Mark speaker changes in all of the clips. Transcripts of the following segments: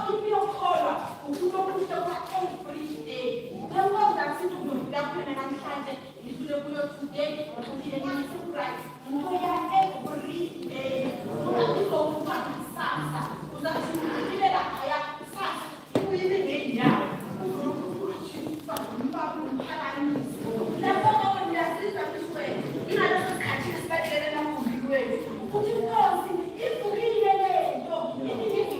Speaker 1: Into yokukholwa ukhuluma okuhle kwa-every day. Uyakwazi akusithi uzodlula kuyona namhlanje, ngidlule kuyo today, uphile ngisu-right. Into ya-every day. Ngoba izovuka kusasa. Uzathi uphile laphaya kusasa, uyime ngey'nyawo. Lapho-ke wena uyasizwa Kristu, ingaleso sikhathi esibalekele emagumbini wethu. Uthi inkosi ivukile lento, uyazila.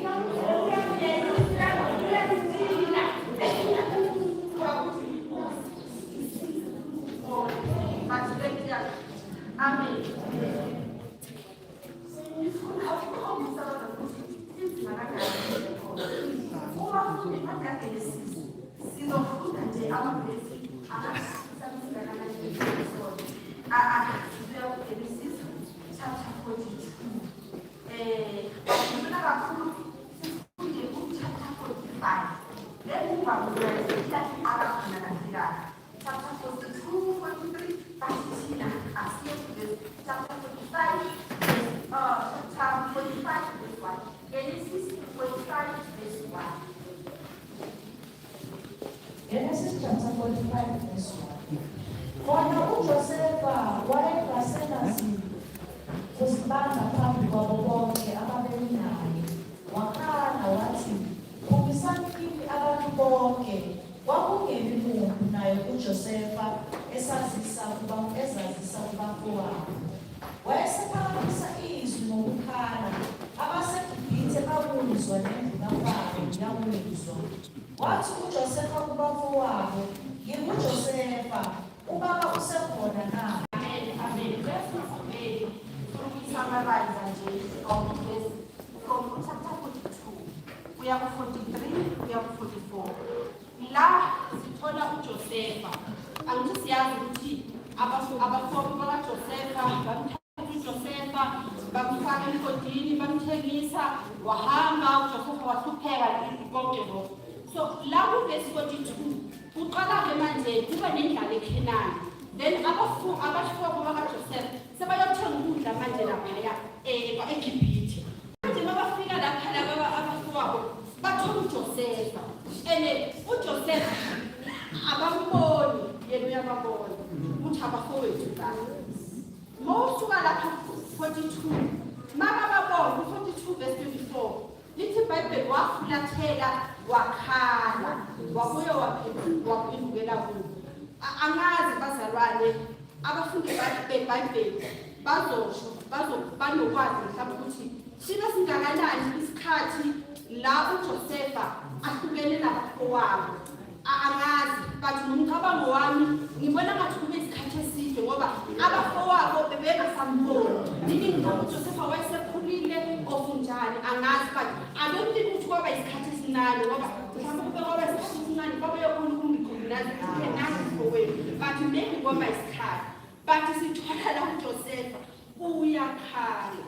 Speaker 1: Amen. Ngifuna ukukhombisa abantu ukuthi inzima kangakanani. Uma ufunda incwadi kaGenesis, sizofunda nje amavesi angakanani. Sibuya kuGenesis chapter 42. Ngifuna kakhulu sifunde ku-chapter 45. Emuva kuzoya iqala khona kahle kahle. Chapter 42, 43, but thina asiye kulo chapter 45, chapter 45 verse 1. Genesis 45 verse 1.
Speaker 2: Genesis chapter 45 verse 1. Khona uJosefa wayengasenazi kuzibamba phambi kwabo bonke ababemi naye. Wakhala wathi, "Phumisani kimi abantu bonke." Kwakungebi muntu naye uJosefa esazisa kuba ezazisa kubafowabo. Wayesephakamisa izwi ngokukhala, abaseGibhithe bakuzwa nendlu kaFaro yakuzwa. Wathi uJosefa kubafowabo, "NginguJosefa, ubaba usekhona na?"
Speaker 1: Amen. Amen. Verse 2 ukuyi-summarize nje of verse from chapter 42 kuya ku-43 kuya ku-44. La sithola uJosefa. Angithi siyazi ukuthi abafowabo bakaJosefa bamthatha uJosefa, bamfaka emgodini, bamthengisa, wahamba uJosefa, wahlupheka konke lokho. So la kuvesi 42 kuqala-ke manje kuba nendlala eKhenani. Then abafowabo bakaJosefa sebayothenga ukudla manje laphaya eGibhithe. Manje mabafika lapha laba abafowabo bathola uJosefa, and uJosefa abamboni, yena uyababona ukuthi abafowethu la. Mawusuka lapha 42, makababona ku-42 verse 24, lithi iBhayibheli wafulathela, wakhala, wabuye waphendukela kubo. Angazi bazalwane, abafundi beBhayibheli bazosho, banokwazi mhlawumbe ukuthi sibe singakanani isikhathi la uJosefa ahlukene nabafowabo. Angazi, but ngomcabango wami ngibona ngathi kube isikhathi eside, ngoba abafowabo bebengasamboni. Meaning mhlawumbe uJosefa wayesekhulile or njani, angazi, but I don't think ukuthi kwaba isikhathi esincane, ngoba mhlawumbe kube kwaba isikhathi esincane babeyokhona ukum-recognize ukuthi nangu mfowethu, but maybe kwaba isikhathi. But sithola la uJosefa uyakhala,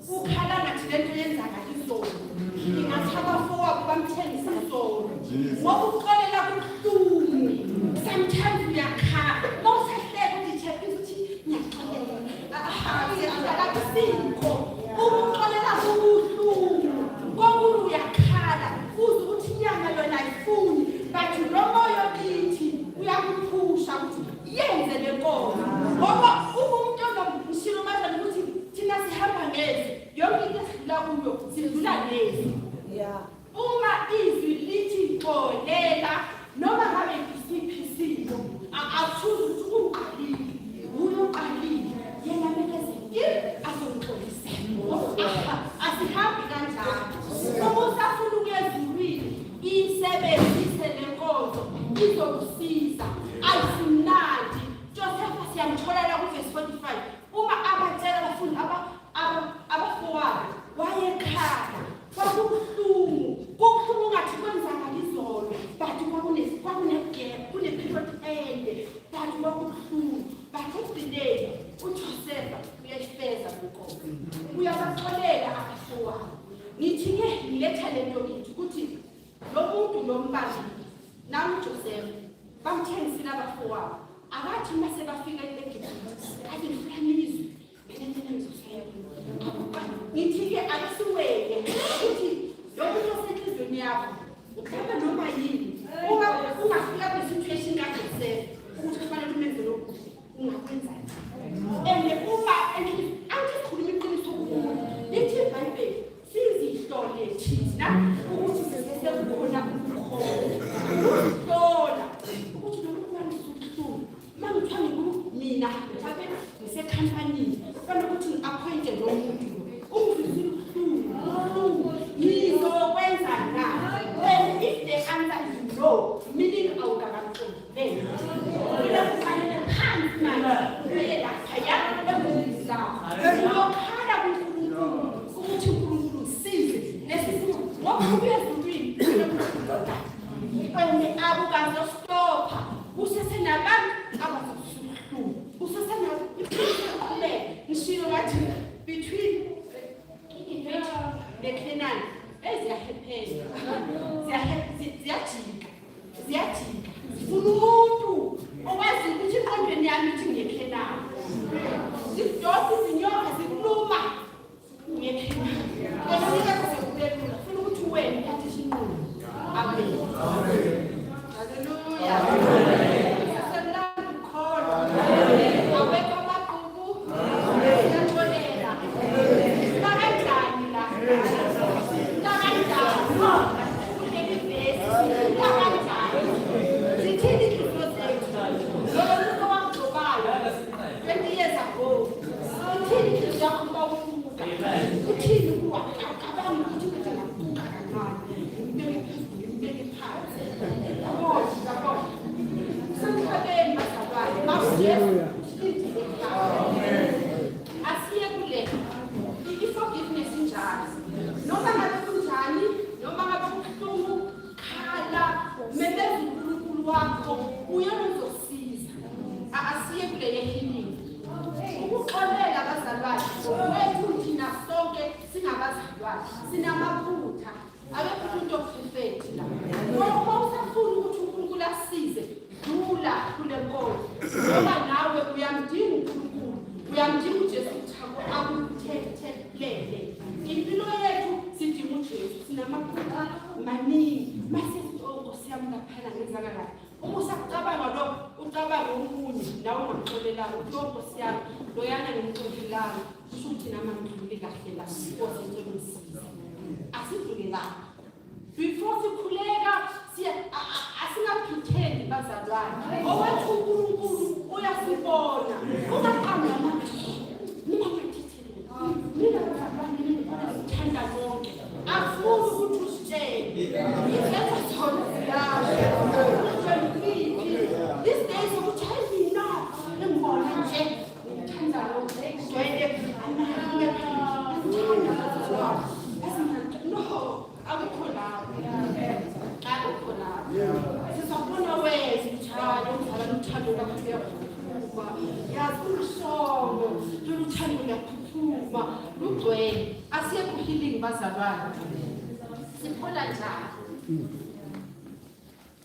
Speaker 1: ukhala ngathi lento yenzaka izolo, ingathi abafowabo bamthengisa izolo, ngoba ukuxolela kubuhlungu. Sometimes uyakhala mawusahleka uthi chephisa uthi ngiyaxolela, akakusikho ukuxolela, kubuhlungu kokunye. Uyakhala uze ukuthi inyama yona ayifuni, but lo moya okithi uyakuphusha ukuthi yenze le nkonzo, ngoba uma umuntu ozomshilo manje ukuthi thina sihamba ngezwi, yonke into esidlula kuyo sidlula ngezwi. Uma izwi lithi xolela, noma ngabe yisiphi isimo, awuchuze ukuthi uqalile, uye uqalile, yena mele azongixolisela. Asihambi kanjalo. Uma usafuna ukuya ezulwini, isebenzise le nkonzo, izokusiza. Ayisimnandi. Josefa siyamthola la kuvesi 45, uma abatshela abafundi abafowabo, wayekhala, kwakubuhlungu, kubuhlungu ngathi kwenzakala izolo, but kwakune-gap, kune-period ende, but kwakubuhlungu. But ekugcineni uJosefa uyayifeza lenkonzo, uyabaxolela abafowabo. Ngithi-ke ngiletha le nto kithi ukuthi lo muntu lo mbambile nami uJosefa bamthengisile abafowabo, akathi uma sebafika eGibhithe athi ngifuna nizwe mina mina ngizosaya. Ngithi-ke ake siweke ukuthi lo muntu osenhliziyweni. yakho, mhlawumbe noma yini, ungafika kwi-situation kaJoseph ukuthi kufanele umenzele okuhle, ungakwenzani? And uma angithi sikhuluma iqiniso kumuntu, lithi iBhayibheli sizihlole thina ukuthi sesekukhona ukukholwa, ukuzihlola ukuthi noma kumanisa ubuhlungu, uma ngithiwa mina mhlawumbe ngisekhampanini, kufanele ukuthi ngi-appointe lo muntu lo ungizwisile ubuhlungu, ngizokwenza na? And if the answer is no, meaning awukakamxoleli, kufanele phansi manje uye laphaya ehhovisi lakho, uyokhala kuNkulunkulu ukuthi uNkulunkulu ngisize lesi simo, ngoba ubuye ezulwini. And abukazostopha, kusesenabantu abazokuhlungu, kusesenabo iqhubeka. Ngishilo ngathi between iGibhithe neKhenani eziyahephela, ziyajika, ziyajika. Zifuna umuntu owazi ukuthi inqondweni yami ithi ngeKhenani. Zidosa izinyoka, zikuluma ngeKhenani. Kona sekube lula, funa ukuthi wena uthathe isinqumo. Amen, haleluya. Sisemnandi ukukholwa, awekho amagqubu, siyaxolela. Nakanjani la, nakanjani kuleli vesi, nakanjani sithini inhliziyo zethu? Lo muntu owamgcobayo 20 years ago, uthini inhliziyo yakho uma ubuka? Uthini kuwa? Awucabangi ukuthi ngabuka kancane, ngibeke phezulu, ngibeke phansi? Yabona, yabona, kusemhlabeni bazalwane, mawujesu usilindile ekhaya. Asiye kule i-forgiveness injalo, noma ngabe kunjani, noma ngabe kubuhlungu, khala, memeza uNkulunkulu wakho, uyena uzosiza. Asiye kule ye-healing, ukuxolela abazalwane wethu. Thina sonke singabazalwane, sinamaphutha, akekho umuntu o-perfect la. Uma usafuna ukuthi uNkulunkulu akusize, dlula kule nkonzo, ngoba nawe uyamdinga uNkulunkulu, uyamdinga uJesu ukuthi akuthethelele impilo yethu. Sidinga uJesu, sinamaphutha maningi. Mase oh, Nkosi yami, laphana ngenzaka kahle. Uma usakucabanga lokho, ucabange omunye nawe ungamxolelanga, uthi oh, Nkosi yami, loyana ngimxolelanga, kusho ukuthi nami angidluli kahle la. Nkosi, ngicela ungisize. Asidlule lapho before sikhuleka. Siya asinga-pretendi bazalwane, owethu uNkulunkulu uyasibona. Ungaqambi amanga, mina ngiyathethelela, mina bazalwane ngithanda konke. Afuni ukuthi usitshele, izenzo zona ziyasho. These days ukuthi hayi, mina engibona nje ngithanda lokho, gcwele ngithanda bazalwane. No, akukho lapho, akukho lapho. Sizakubona wena ukuthi hayi, umzalwane, uthando lwakho luyaphuphuma, yazi ungasongo lolu thando luyaphuphuma, lugcwele. Asiye ku-healing bazalwane. Siphola njani?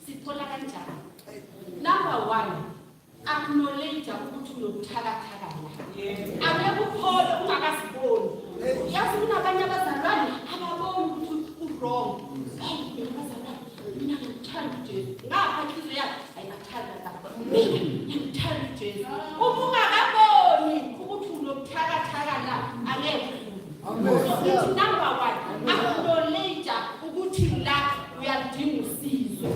Speaker 1: Siphola kanjani? Number one, acknowledge ukuthi unobuthakathaka la. Angeke uphole ungakaziboni. Yazi kunabanye abazalwane ababoni ukuthi u-wrong. Hey, mina bazalwane, mina ngiyamthanda uJesu. Ngapha inhliziyo yakhe ayikathanda lapha, mina ngiyamthanda uJesu. Uma ungakaboni ukuthi unobuthakathaka la, angeke udlule. So ithi number one, acknowledge ukuthi la uyaludinga usizo.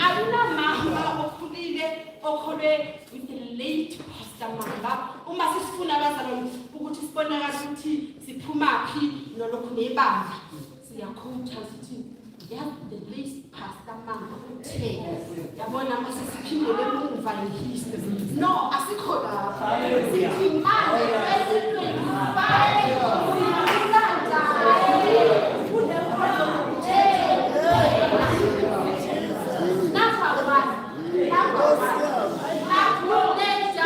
Speaker 1: Akunamama okhulile okholwe with the late Pastor Mamba. Uma sisifuna abazalwane ukuthi sibonakale ukuthi siphumaphi nolokhu nebandla, siyakhutha sithi yazi the late Pastor Mamba uthe, yabona, mase siphindele emuva nge-history. No, asikho lapho. Sithi manje 2025 kanjani kunenkolo? Number one, number one, acknowledge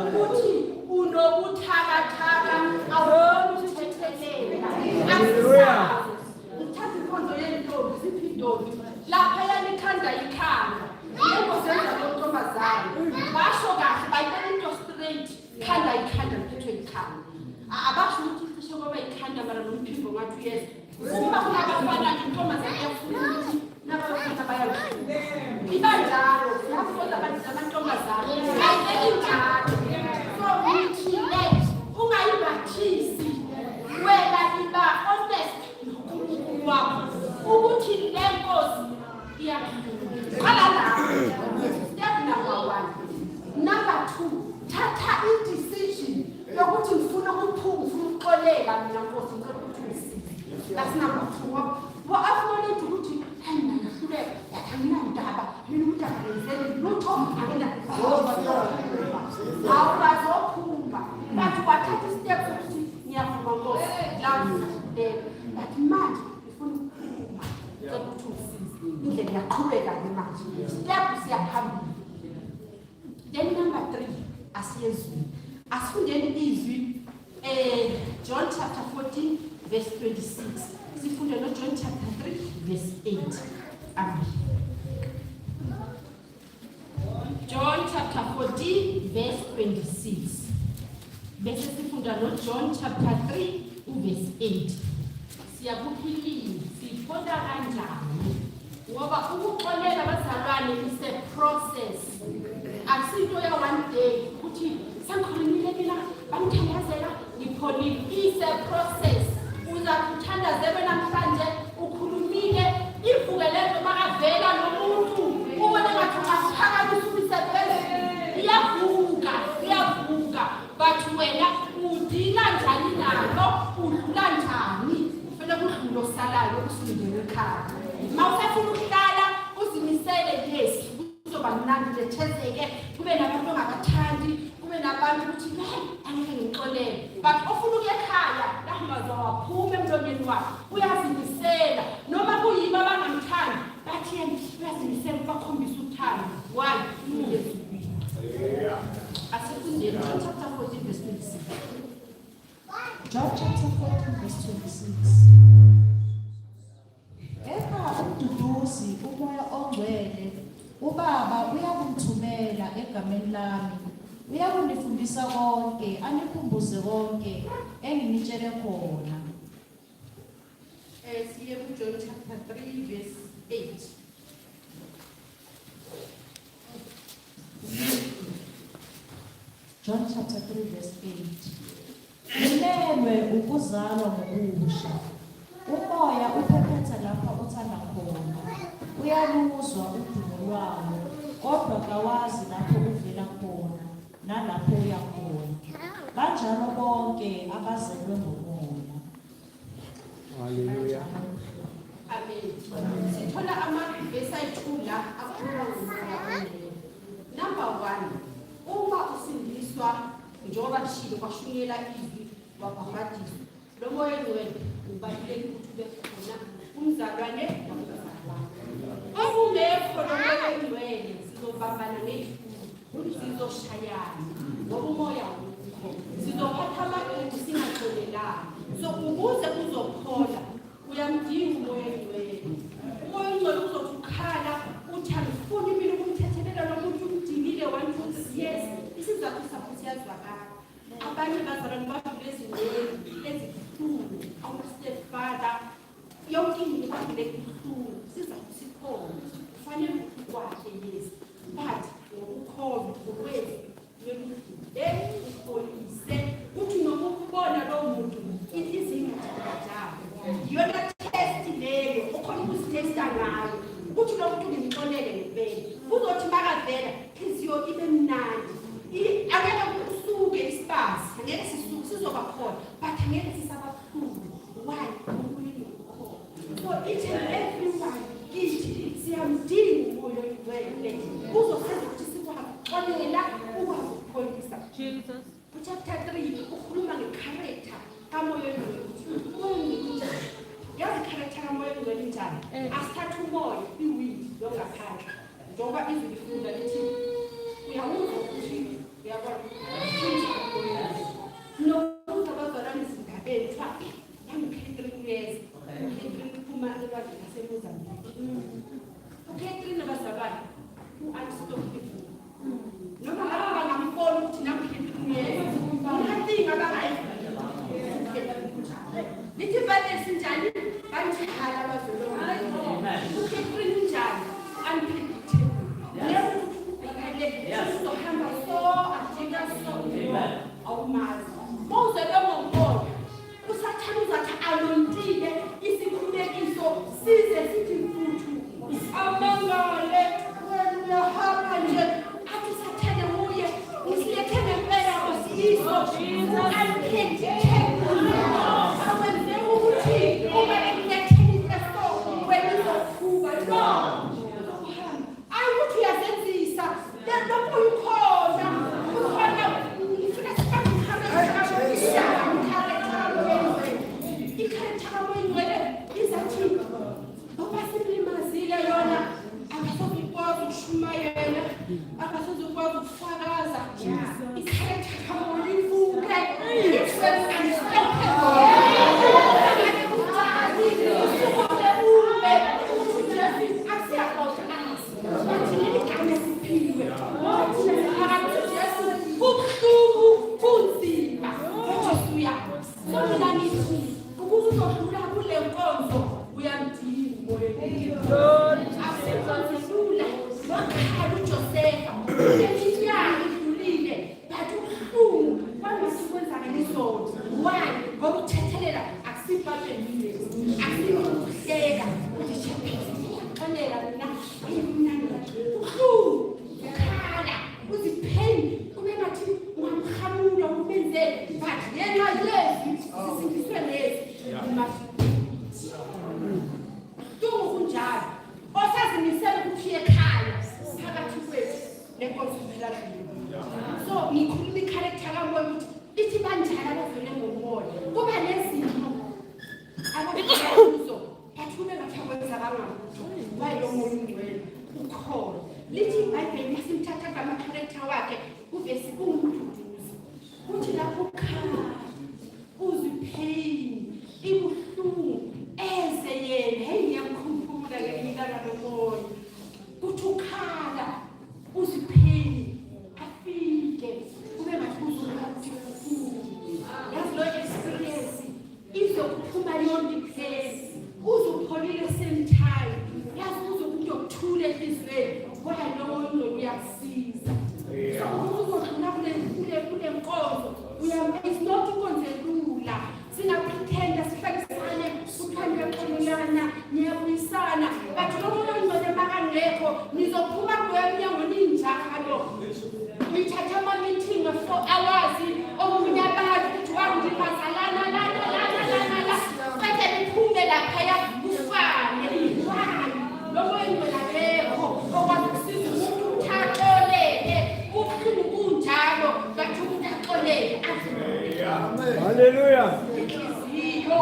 Speaker 1: ukuthi unobuthakathaka, awufuni ukuthethelela. Asisazi. Ngithatha inkonzo yentombi, ziphi intombi lapha yanikhanda ikhanda? Yebo, senza lontombazane, basho kahle, bayibeka into straight, khanda ikhanda, liphethwe ikhanda. Abasho ukuthi cishe kwaba ikhanda, mara nomphimbo ngathi uyeza. Uma kunabafana, intombazane iyafuna ukuthi Zamantombazane ayibeki njalo. So ngithi le ungayimbathisi wena, iba honest noNkulunkulu wakho ukuthi le nkosi iyakhuluma. Qala lapho, step number one. Number two, thatha i-decision yokuthi ngifuna ukuphuma, ngifuna ukuxolela mina nkosi, ngicela ukuthi ungisize. That's number two. Wa-acknowledge ukuthi hayi, mina ngiyahluleka, but anginandaba mina, umuntu akangenzeli lutho, awukazophuma, but wathatha i-step sokuthi ngiyavuma nkosi, la ngiyahluleka, but manje ngifuna ukuphuma, ngicela ukuthi ungisize. Indlela iyaqhubeka-ke manje, step siyaphambili. Then number three, asiyezwini, asifundeni izwi, John chapter 14 verse 26, sifunde no John chapter 3 verse 8. Amen. John chapter 14 verse 26, bese sifunda no John chapter 3 uverse 8. Siyakuphilile, siyithola kanjani? Ngoba ukuxolela, bazalwane, is a process, akusinto ya one day ukuthi sengikhulumile mina, bangithandazela, ngipholile. Is a process. Uza kuthandazelwe namhlanje, ukhulumile, ivuke lento, makavela nomuntu ubone ngathi ungaphakamisa umise phezulu, iyavuka, iyavuka. But wena udila njani nalo? Udlula njani? Kufanele kudlule okusalayo, usulungele ekhaya. Ma usafuna ukuhlala uzimisele, yes, kuzoba mnandi, lethezeke, kube nabantu ongabathandi, kube nabantu ukuthi hayi, angeke ngixolele. But ofuna ukuya ekhaya, lahmaza waphuma emlonyeni wakhe, uyazimisela noma kuyibo abangamthandi, bathi yena uyazimisela ukubakhombisa uthando. Why? Uyezulwini. Asifundeni John chapter 14 verse 26.
Speaker 2: John chapter 14 verse 26. Kepha umduduzi, uMoya oNgcwele, uBaba uyakumthumela egameni lami, uyakunifundisa konke, anikhumbuze konke enginitshele khona.
Speaker 1: Siye kuJohn chapter 3 verse 8.
Speaker 2: John chapter 3 verse 8. Nimelwe ukuzalwa ngokusha. Umoya uphephetha lapha uthanda khona. Uyaluzwa udumo lwawo, kodwa kawazi lapho uvela khona nalapho uya khona. Banjalo bonke abazelwe ngomoya.
Speaker 3: Hallelujah.
Speaker 1: Amen. Sithola amavesi ayi-2 la akhuluma ngomoya ongcwele. Number one, uma usindiswa, njengoba kushilo, kwashunyela izwi, wabhabhadiswa, lo moya ongcwele ubalulekile ukuthi ube khona umzalwane nomzalwane. Okungekho lo moya ongcwele, sizobambana ngey'fundo, sizoshayana ngoba umoya awukho, sizophatha amaduku, singaxolelani. So ukuze uzophola uyamdinga umoya ongcwele. Umoya ongcwele uzothi ukhala uthi angifuni mina ukumthethelela lo muntu, umdingile 1, 2, 3 years. Isizathu sakho siyazwakala. Abanye bazalwane badlule ezintweni ezibuhlungu, ama-step father, yonke into badlule kubuhlungu. Isizathu sikhona, kufanele ukuthi ukwakhe, yes, but ngokukholwa, ngokwezwi kumele udlule, upholise, uthi noma ukubona lowo muntu inhliziyo ingajabajaba. Iyona test leyo okhona ukuzitesta ngayo ukuthi lo muntu ngimxolele ngempela. Uzothi makavela inhliziyo ibe mnandi. Angeke kusuke isibazi, angeke sisuke, sizoba khona, but angeke sisababuhlungu. Why? Umoya ukhona. So each and everyone kithi siyamdinga umoya oyingcwele, uzosiza ukuthi sikwazi ukuxolela, ukwazi ukupholisa.
Speaker 4: Jesus.
Speaker 1: Kuchapter 3 ukhuluma ngecharacter kamoya oyingcwele, ukuthi umoya oyingcwele unjani. Yazi icharacter kamoya oyingcwele injani? Asithathe umoya, iwind longaphandle, njengoba izwi lifunda lithi uyawuzwa ukuthi uyabona unjani umoya. Nokuthi abazalwane ezindabeni kuthiwa nangu-Catherine uyeza. UCatherine uphuma elwandle laseMozambique. UCatherine, abazalwane, u-unstoppable. Noma ngabe bangambona ukuthi nangu-Catherine uyeza, nothing abangayenza. Lithi ibhayibheli sinjani? Banjalo abazalwane. UCatherine unjani? Unpredictable. Ngeke ukuthi ubhekane. Ufike lona akasazukwazi ukushumayela, akasazukwazi ukufakaza. I-character kamoya ivuke. It's unstoppable. Usukume ume ukuthi Jesu akusiyaxoxa us. But leli gama esiphiwe. Ngoba thina siphakamise uJesu kubuhlungu kunzima. Ujesu uyazi. So mina ngithi ukuze uzodlula kule nkonzo uyamdinga umoya. Akusinkonzo lula. Wakhala uJosefa. Iminyaka idlulile but ubuhlungu kwanokuthi kwenzakala izolo. Why? Ngoba ukuthethelela akusibabelile. Akusikho ukuhleka. Uthi ngiyaxolela mina ayimnandi ubuhlungu ukhala uzi-pain kube ngathi ungamhamula umenze but ngenxa yezwi sisindiswe lezi buhlungu kunjalo osazimisele ukuthi uye ekhaya phakathi kwethu lenkonzo phela dlula. So ngikhuluma i-character kamoya ukuthi ithi banjani abavele ngomoya kuba nezimo abafika kuzo but kube ngathi akwenzakanga lutho. Why? Lo moya ungcwele ukhona. Lithi iBhayibheli masimthatha ngama-character wakhe kuvesi ungumduduzi kuthi lapho ukhala uzwe pain ibuhlungu eze yena. Hey, ngiyamkhumbula ngelinye ilanga lomoya kuthi ukhala uzwe pain afike kube ngathi uzokuthi yazi lo experience izokuphuma yonke ipain uzupholile same time yazi uzokuthi ukuthula enhliziyweni. Why? Lowo ungcwele uyakusiza. So uzodlula kule nkonzo uyam it's not inkonzo elula. Singapretenda sihlalisane kuthiwa niyaxolelana niyabuyisana but lo muntu ongcwele makangekho nizophuma kuloya mnyango ninjalo nithatha ama-meeting 4 hours omunye abantu ukuthi wangimaza lana lana lana lana la qede niphume laphaya kufane. Why? Lo moya ongcwele akekho okwazi ukusiza umuntu ukuthi axolele ubuhlungu kunjalo but umuntu axolele adlule.
Speaker 3: Hallelujah.
Speaker 1: Inhliziyo,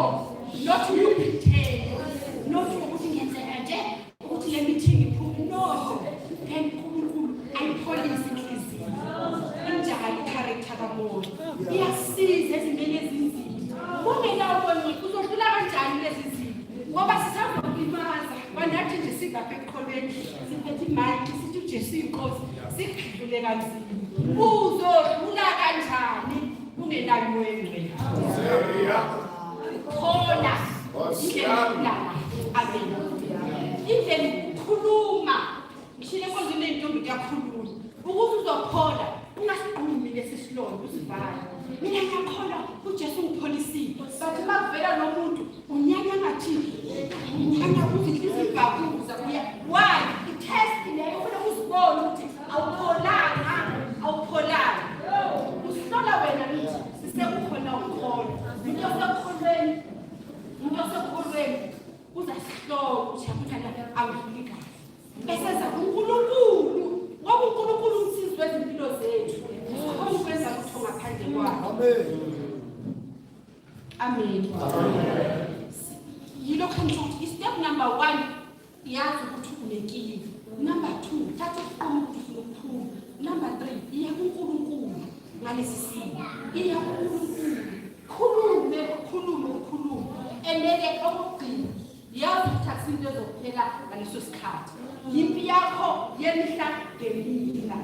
Speaker 1: not you pretend, not ukuthi ngenzeka nje ukuthi le meeting iphume. No, then uNkulunkulu ayipholise inhliziyo. Injalo i-character kamoya iyasiza ezimeni ezinzima. Ungenawo umoya uzodlula kanjani lezi zinto? Ngoba sisazokulimaza kwanathi nje singapha ekukholweni siphethe imayiki sithi uJesu inkosi sikudlule kanzima. Uzodlula kanjani ungenayo umoya engcwele? Khona indlela yokulala. Amen. Indlela ukukhuluma ngishile enkonzweni ney'ntombi kuyakhuluma ukuze uzophola ungasigqumi lesi silonda usivale. Mina ngiyakholwa uJesu ungipholisile but uma kuvela lo muntu unyanya ngathi unyanya ukuthi inhliziyo ibhakuza uya. Why? I-test leyo ufuna uzibone ukuthi awupholanga awupholanga. Usihlola wena ngithi sisekukhona ukukholwa. Umuntu osekholweni uzasihlola ukuthi yakuthanda awudluli kahle bese eza kuNkulunkulu ngoba uNkulunkulu umsizi wezimpilo zethu sikhona ukwenza lutho ngaphandle kwakhe. Amen. Yilokho engisho ukuthi i-step number one yazi ukuthi unenkinga. Number two, thatha isinqumo ukuthi ufuna ukuphuma. Number three, iya kuNkulunkulu ngalesi simo. Iya kuNkulunkulu khulume ukhulume ukhulume. And-ke okokugcina yazi ukuthi akusinto ezokuphela ngaleso sikhathi. Yimpi yakho yemihla ngemihla.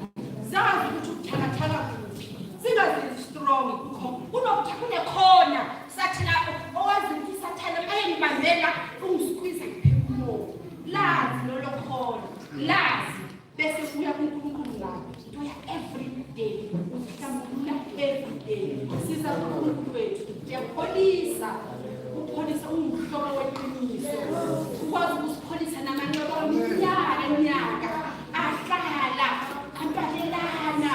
Speaker 1: Zazi ukuthi ubuthakathaka kuphi singazenzi strong kukho kunokutha kunekhona sathina owazi ukuthi usathane ayengibambela ungiskwiza ngiphefumulo. Lazi lolo khona lazi bese uya kuNkulunkulu ngalo into ya every day uzihlambulula every day. Siza kuNkulunkulu wethu uyapholisa upholisa ungumhlobo weqiniso ukwazi ukusipholisa namanxeba eminyaka eminyaka ahlala ampalelana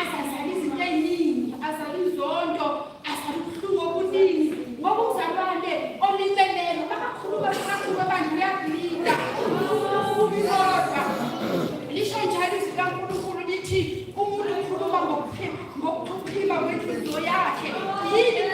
Speaker 1: azazala izinto ey'ningi azala inzondo azala ubuhlungu obuningi ngoba umzalwane olimeleyo bakakhuluma bakakhuluma abantu uyablinda kodwa lisho njalo izwi likaNkulunkulu lithi umuntu ukhuluma ngokuqhiba kwenhliziyo yakhe. Yini?